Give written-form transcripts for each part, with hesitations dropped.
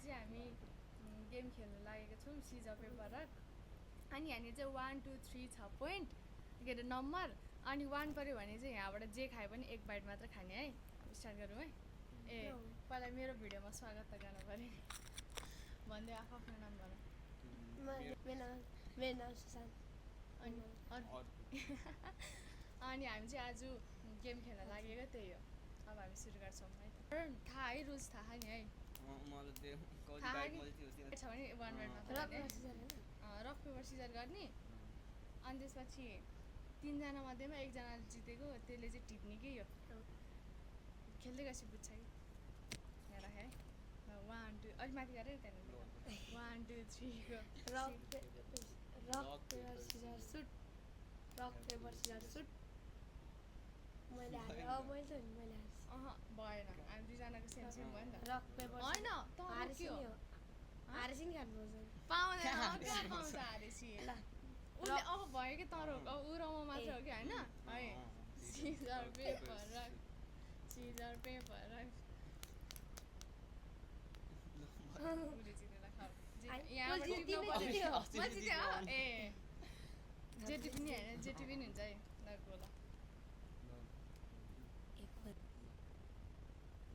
चाहिँ हामी गेम खेल्न लागेको छौँ सिजर पेपर रक अनि यहाँनिर चाहिँ 1 2 3 छ पोइन्ट के अरे नम्बर अनि 1 पऱ्यो भने चाहिँ यहाँबाट जे खायो पनि एक बाइट मात्र खाने है अब स्टार्ट गरौँ है ए पहिला मेरो भिडियोमा स्वागत त गर्नु पऱ्यो नि भन्दै आफ्नो नाम भन अनि हामी चाहिँ आज गेम खेल्न लागेको त्यही हो अब हामी सुरु गर्छौँ है थाहा है रुल्स थाहा नि है छ भने 1 मिनट मात्र रक पेपर सिजर गर्ने अनि त्यसपछि 3 जना मध्येमा एकजना जितेको त्यसले चाहिँ टिप्ने के यो खेल्दै गएपछि बुझ्छ कि यहाँ राख है 1 2 अलिक माथि गरेर त्यहाँनिर 1 2 3 go rock paper scissor shoot rock paper scissor shoot मैले भएन हामी दुईजनाको सेम सेम भयो नि त रक पेपर होइन हारेसी नि खानुपर्छ पाउँदैन पाउँछ हारेसी उसले अब भयो कि तर अब ऊ र म मात्र हो कि होइन है scissor paper rock scissor paper rock उसले जितेर खाऊ ए जेटी पनि होइन जेटी पनि हुन्छ है ल गोला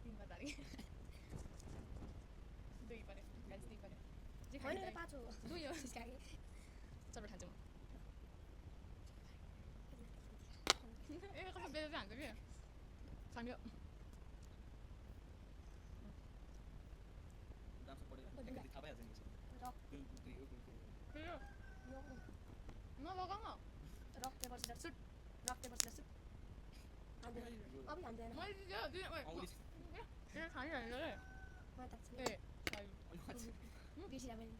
3 बतारी 2 पऱ्यो गाइस 2 पऱ्यो जे खाने 5 हो 2 हो चलो खान्छौँ ए कस्तो बेला चाहिँ हान्छ कि खान्यो नलगाउँ rock paper scissor shoot rock paper scissor shoot अब हान्दैन खाइहाल्यो रे ए बिर्सिरा मैले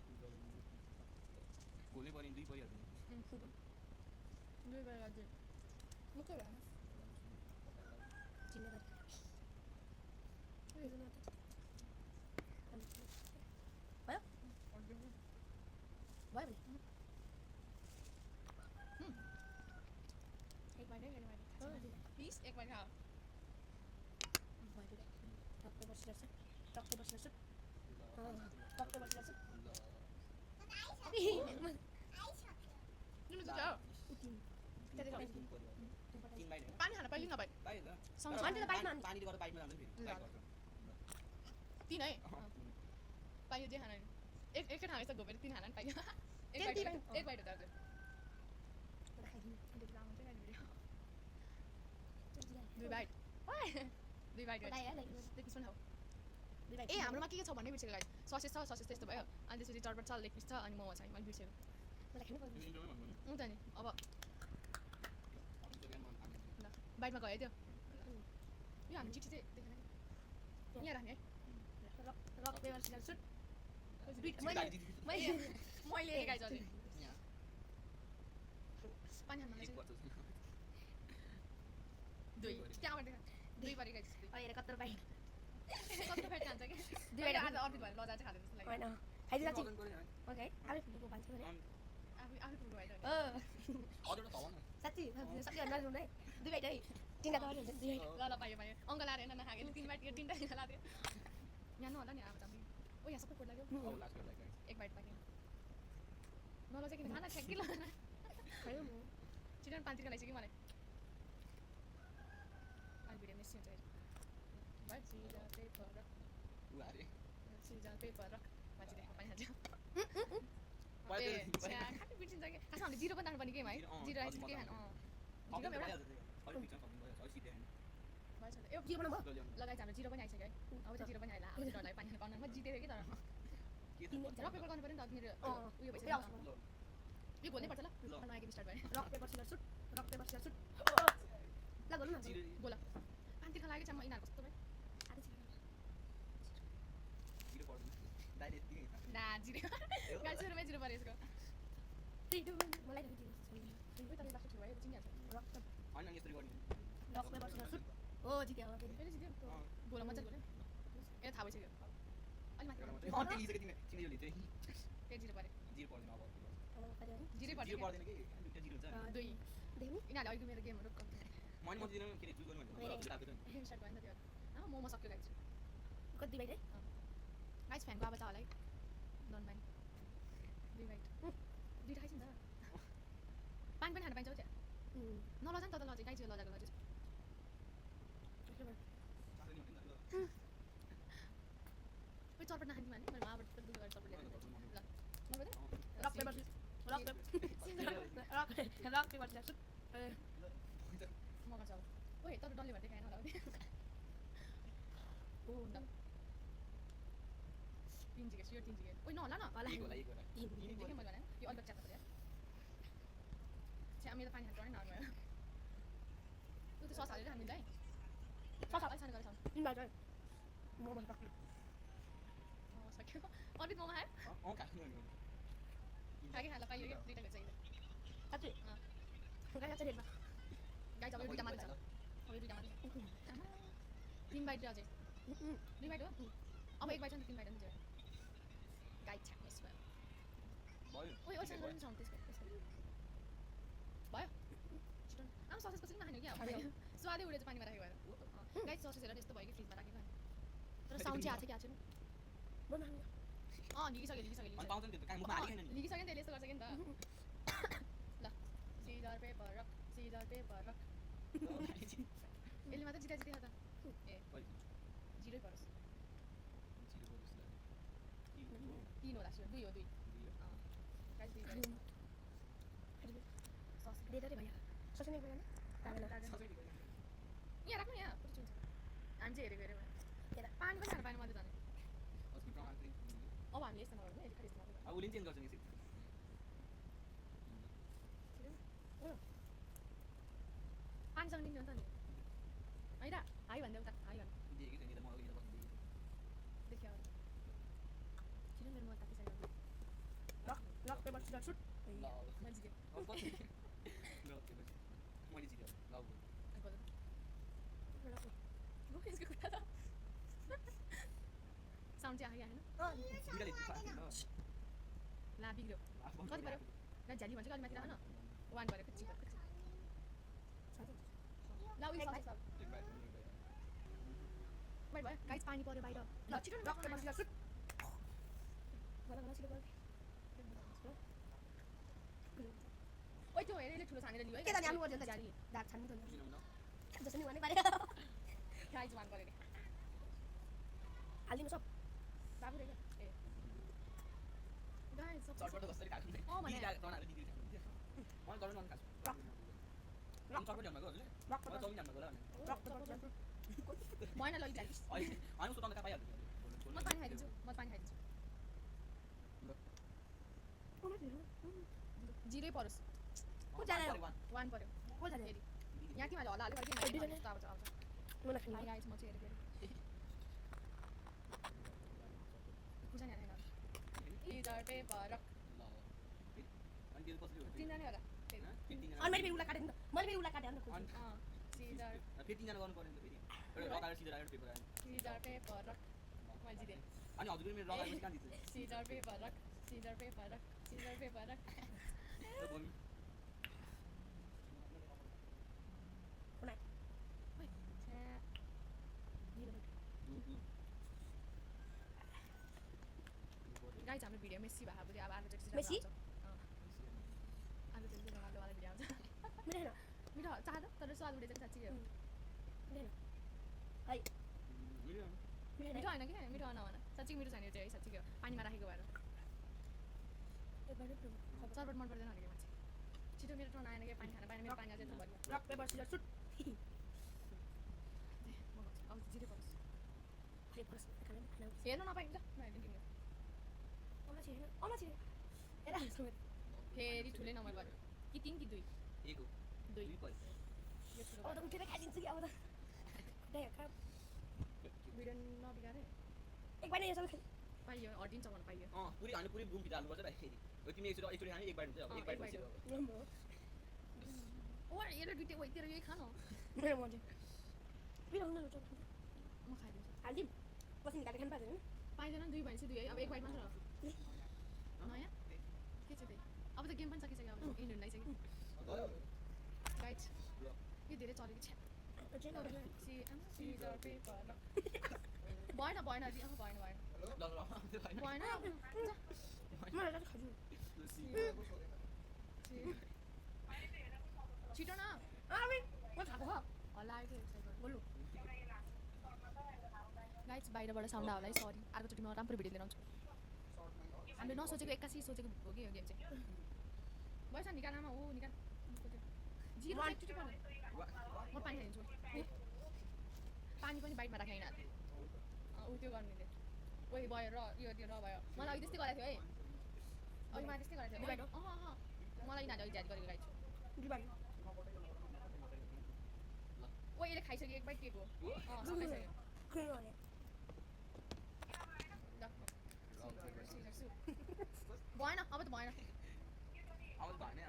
गोलै पऱ्यो 2 परिहाल्छ 2 बेला चाहिँ मुकै भएन चिन्ने गरी भयो भयो भने एक बाइट है प्लिज एक बाइट खाओ rock paper scissor shoot rock paper scissor shoot rock paper scissor shoot तिम्रो चाहिँ जाऊ पानी खान पाइली नपाइ तीन है पाइयो जे खाना एक खाना यस्तो घोपेर 3 खाना नि पाइयो एक बाइट हो दाजु 2 बाइट 2 बाइट सुन हौ ए हाम्रोमा के छ भन्ने बिर्सेको गाइस ससेज छ ससेज त्यस्तो भयो अनि त्यसपछि टर्बट छ लेग पिस छ अनि मोमो छ मैले बिर्सेको हुन्छ नि अब ल बाइटमा गयो त्यो यो हामी चिठी चाहिँ देखेन यहाँ राख्ने है रक पेपर सिजर सुट मैले गाइस अझै पानी खान मलाई 2 त्यहाँबाट देखा 2 परि गाइस अहिले कत्रो बाइट कस्तो फेट खान्छ कि 2 बाइट आज अर्धी भएर लजा चाहिँ खाँदैन जस्तो लाग्यो हैन खाइदिनु साथी ओके आफै फुटको पाल्छु भने आफै फुट भयो साथी सबै अन्दाज हुँदै 2 बाइट है 3 टा त हुन्छ 2 बाइट ल पायो अङ्क लाएर हेर्न नखाएको 3 बाइट 3टा लादियो यहाँ नहोला नि अब तपाईँ ओ यहाँ सबै फुट लाग्यो एक बाइट पाक्यो नलजा किन खाना ठ्याक्कै ल खायो म चिकन पान्तिर लाइसक्यो मलाई अनि भिडियो मिस हुन्छ सिजर पेपर रक मान्छे देखा पानी खान्छ खानु बिर्सिन्छ कि खासमा हामीले 0 पनि राख्नुपर्ने गेम है 0 राखेपछि के खानु जिरो एउटा ए 0 बनाउँ लगाइ हाम्रो 0 पनि आइसक्यो है अब चाहिँ 0 पनि आइला अब डरलाई पानी खानु कर्नरमा जितेको कि तर रक पेपर गर्नु पर्यो नि त मेरो उयो भइसक्यो यो गोल्नै पर्छ ल नयाँ गेम स्टार्ट भयो rock paper scissor shoot rock paper scissor shoot ल गर्नु न गोला पानी खान लागेको छ म यिनीहरू कस्तो भयो ना 0 गाइस सुरुमै 0 पऱ्यो यसको मलाई तपाईँ लास्ट भयो चिनिहाल्छ रक पेपर सिजर सुट हो जित्यो अब फेरि जित्यो गोला मजा गोला ए थाहा भइसक्यो अलि माथि फेरि 0 पऱ्यो 0 पऱ्यो 2 यिनीहरूले अघि मेरो गेमहरू स्टार्ट भयो नि त त्यो मोमो सक्यो गाइस कति बाइट है गाइस फ्यानको आवाज होला है डोन्ट माइन्ड 2 बाइट 2 खाइछ नि त पानी पनि खान पाइन्छ हो त्यहाँ नलजा नि त लजे गाइस यो लजाको लजे ओइ चटपट नखान्थी माने मैले माबाट पनि दुई गरेर चटपट ल्याएर ल नबोले रक पेपर सिजर म गर्छु अब ओइ तर डल्ले भन्दै खाएन होला ओ न तीन जिगे सियो 3 जिगे ओइ नहोला न होला देखे मैले भने यो अलग च्यात्ता पर्यो छ्या मेरो पानी खान्छ नि नर्मल तँ त सस हालेर हामीलाई सस हालेर सानो गरेछ 3 बार मोमो सक्यो सक्यो अर्बिट मोमो खायो खाके खाला पाइयो क्या दुईटा भेट्छ अहिले साँच्चै गाई साँच्चै रेटमा गाई अब यो दुईटा मात्र छ अब यो दुईटा मात्र 3 बाइट अझै 2 बाइट हो अब 1 बाइट छ नि 3 बाइट हुन्छ गाई छ्याक्नेस भयो ओइ ओइ सानो छ त्यसको भयो छिटो आम ससेस पछि नखाने क्या स्वादै उडेछ पानीमा राखेको भएर गाई ससेस हेर त्यस्तो भयो कि फ्रिजमा राखेको तर साउन्ड चाहिँ आएको छैन लिगिसक्यो अनि पाउँछ नि त्यो काहीँ मुखमा हालिखेन नि लिगिसक्यो नि त्यसले यस्तो गर्छ कि नि त ल सिजर पेपर रक यसले मात्रै जिता जिते त ए जिरो परोस् 3 होला सियो 2 हो 2 गाइस 2 सस डेटा रे भैया ससने गयो यहाँ राख्नु यहाँ पुरै चुन्छ हामी चाहिँ हेरेको हेऱ्यो हेर पानी पनि खान पाएन मात्रै जाने अब हामीले यस्तो नगर्नु है खाली यस्तो मात्रै अब उले चेन्ज गर्छ नि पानीसँग दिन्छ नि त नि होइन हाई भन्दै उता हाई भन्नु देखेको छैन म अघि बस्नु देखियो छिटो मेरो मोबाइल ताकिसक्यो रक पेपर सिजर सुट ल म जितेँ अब कति मैले जित्यो ल यसको कुरा त साउन्ड चाहिँ आयो बिगाले ला बिग्रियो कति पऱ्यो ल झ्याली भन्छ कि अलिक माथि राख न 1 पऱ्यो कुच्ची ल उयो सस भयो गाइस पानी पऱ्यो बाहिर ल छिटो रक पेपर सिजर सुट गला छिटो गला ओइ त्यो हेरेले ठुलो छानेर लियो है के जाने आलु गर्छ त झ्याली दाग छान्नु त किन जसरी भने पारे गाइस 1 पऱ्यो रे हालिदिनु सब बाबु रे ए गाइस सब चटपट कसरी खाएको नि भने तनाले दिदी खानु मलाई गर्न मन खाछु रक चटपट ल्याउनु भएको हजुरले रक मलाई चौमिन ल्याउनु होला रक पेपर सिजर सुट भएन ल झ्याली अहिले अनि उसो तन्का पाइहाल्छ म पानी खाइदिन्छु जिरै परोस् को जाने 1 पऱ्यो को जाने फेरि यहाँ कि मैले होला हाल्यो दुईजना। आउँछ मलाई खानु गाइस म चाहिँ हेरेको खुर्सानी हालेन सिजर पेपर रक अनि त्यो कसरी हो 3 जना होला फेरि अनि मैले उला काटेँ नि त मैले उला काटेँ नि त सिजर फेरि 3 जना गर्नु पर्यो नि त फेरि एउटा रक आएर सिजर आएर पेपर आएर सिजर पेपर रक मैले जितेँ अनि हजुरले मेरो रक आएर कहाँ दिन्छ सिजर पेपर रक त्यो बमी कुनै गाइस हाम्रो भिडियो मेस्सी भएको अब आलु चाहिँ मेस्सी? आलु चाहिँ रमाइलोवाला भिडियो आउँछ मिलेन मिठो चाहन्छ तर स्वाद उठेछ कि साँच्चै हो मिलेन है मिल्यो मिलेन मिठो होइन कि मिठो नभन साँच्चै मिठो छैन यो चाहिँ साँच्चै हो पानीमा राखेको भएर चटपट मन पर्दैन भनेको मान्छे छिटो मेरो टर्न आएन कि पानी खान पाएन मेरो पानी अझै थप भयो रक पेपर सिजर सुट अब जिरे परोस् पेपर खाना हेर्न नपाइन्छ नहेरिदिनु अमा छिरे एरा समेत फेरि ठुलै नम्बर भयो कि 3 कि 2 एक हो 2 दुई पऱ्यो यो ठुलो अब त उठेर खाइदिन्छु कि अब त दाइ खराब भिडियो नबिगारे एक बार यो सबै पाइयो हटिन्छ भन्न पाइयो पुरै हाल्नु पुरै बुम भित्र हाल्नुपर्छ भाइ फेरि हो तिमी एकचोटि खाने एक बाइट हुन्छ अब एक बाइट पछि ओ यसले दुइटै वही तेरो यही खानु मेरो मन चाहिँ बिना हुन लुट म खाइदिन्छु हालिदिम पछि निकालेर खानु पाउँदैन पाइँदैन 2 भनेपछि 2 है अब 1 बाइट मात्र नयाँ के छ त्यही अब त गेम पनि सकिसक्यो अब इन्ड हुन लागिसक्यो राइट यो धेरै चलेको छ सिजर पेपर भएन ल ल त्यो होइन भएन मलाई चाहिँ खाजु छिटो न आमी म खाएको हो हल्ला आएको बोल्नु गाइज बाहिरबाट साउन्ड होला है सरी अर्कोचोटि म राम्रो भिडियो लिएर आउँछु हामीले नसोचेको एक्कासी सोचेको हो कि यो गेम चाहिँ भएछ निकालमा हो निकाल जिरो एकचोटि पर्नु म पानी खाइदिन्छु पानी पनि बाइटमा राखेँ होइन ऊ त्यो गर्नेले ओइ भयो र यो त्यो र भयो मलाई अघि त्यस्तै गरेको थियो है अघि मलाई त्यस्तै गरेको थियो मलाई यिनीहरूले अघि ज्याद गरेको गाइज दिवाली ओ यसले खाइसक्यो एक बाइट केक हो खाइसक्यो क्रिम गर्ने भएन अब त भएन अब त होइन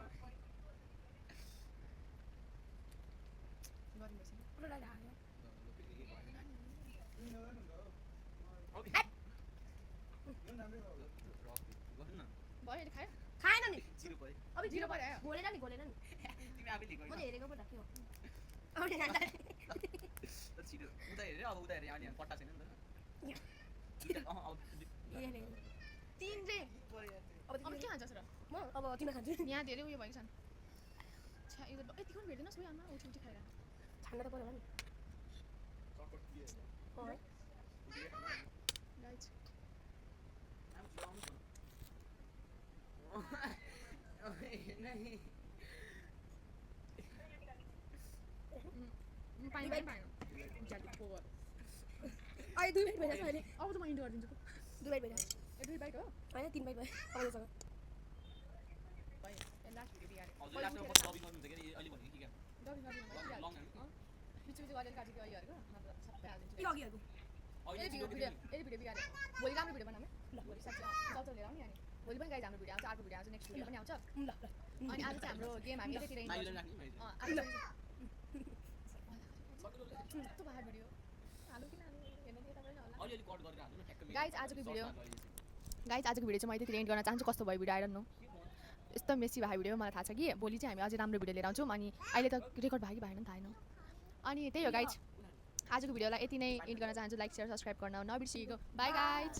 गरिँदैछ पुरा ढाक्यो भयो यसले खायो खाएन नि जिरो पऱ्यो अब जिरो पऱ्यो घोलेर नि घोलेर नि तिमी आफै लिएको म त हेरेको पो राख्यो अब जान्दा छिटो उता हेऱ्यो अब उता हेऱ्यो अनि पट्टा छैन नि त अब हेरे तीन चाहिँ अब के खान्छस् र म अब तिमीलाई खान्छु यहाँ धेरै उयो भएको छन् छ्या यो त यति पनि भेट्दैनस् उयो आमा उठी उठी खाएर छान्न त पर्यो होला नि गाइज पानी पनि पाएन अहिले 2 बाइट भइरहेछ अहिले अब त म इन्ड गरिदिन्छु 2 बाइट भइरहेछ ए 2 बाइट हो होइन 3 बाइट भयो अब योसँग भयो ए लास्ट भिडियो बिगारे हजुर लास्टमा कति कपी गर्नुहुन्छ के अहिले भनेको के दबी गरिदिनु भयो लङ बिच बिच गरेर काटेको अहिलेहरूको नत्र सबै हालिदिन्छु यो अघिहरूको अहिले यदि भिडियो बिगारे भोलि राम्रो भिडियो बनाऊँ ल भोलि साँच्चै चल्छ लिएर आउने अनि भोलि पनि गाइज हाम्रो भिडियो आउँछ अर्को भिडियो आउँछ नेक्स्ट भिडियो पनि आउँछ ल ल अनि आज चाहिँ हाम्रो गेम हामी यतैतिर इन्ड गर्छौँ कस्तो भयो भिडियो हालौँ किन हाल्नु हेर्नु दिए तपाईँले होला अलिअलि कट गरेर हाल्नु न ठ्याक्क गाइज आजको भिडियो चाहिँ म यतैतिर इन्ड गर्न चाहन्छु कस्तो भयो भिडियो आइरहनु नो यस्तो मेसी भएको भिडियो मलाई थाहा छ कि भोलि चाहिँ हामी अझै राम्रो भिडियो लिएर आउँछौँ अनि अहिले त रेकर्ड भयो कि भएन थाहा छैन अनि त्यही हो गाइज आजको भिडियोलाई यति नै इन्ड गर्न चाहन्छु लाइक सेयर सब्सक्राइब गर्न नबिर्सिएको बाई गाइज